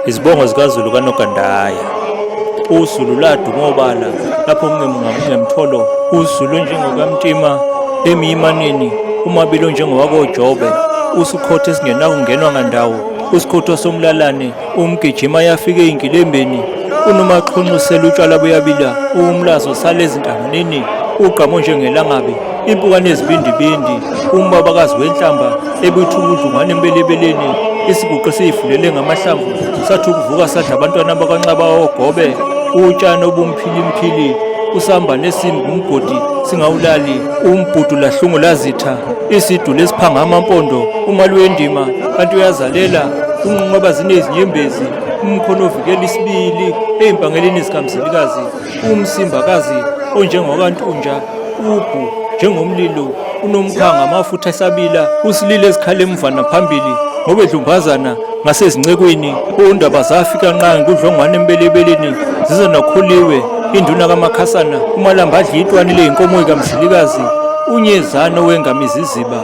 Izibongo zikaZulu kaNogandaya. UZulu laduma obala lapho kungemtholo uZulu njengokaMtima emiyimaneni uMabilo njengowakoJobe uSukhotha esingenakungenwa ngandawo uSikhotho somlalane umgijima yafika ey'nkilembeni uNomaqhunqusela utshwala buyabila umlazo sale ezintanganeni ugqamo njengelangabi impukane ezibindibindi umbabakazi wenhlamba ebuthuka udlungwane embelebeleni isiguqe siyifulele ngamahlamvu sathi ukuvuka sadla abantwana bakwanxaba ogobe utshani obumphiliphili usamba nesimbi umgodi singawulali umbhudu lahlungu lazitha isiduli esiphanga amampondo umalwendima kanti uyazalela unqoba zinezinyembezi umkhono ovikela isibili ey'mpangeleni zikamzilikazi umsimbakazi onjengokantunja ubhu njengomlilo unomphanga amafutha esabila usilile ezikhala emuva naphambili ngoba edlumbazana ngasezincekweni ondaba zafika nqangi kudlongwane embelebeleni zize nokhuliwe induna kamakhasana umalamba adla itwani leyinkomo kamzilikazi unyezana owengamiziziba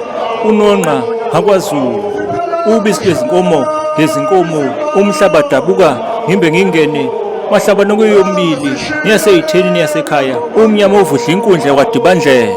unonqa ngakwaZulu ubisi lwezinkomo ngezinkomo umhlaba dabuka ngimbe ngingene mahlabana kuyomibili niyaseyitheni niyasekhaya umnyama ovudla inkundla kwadibandlela.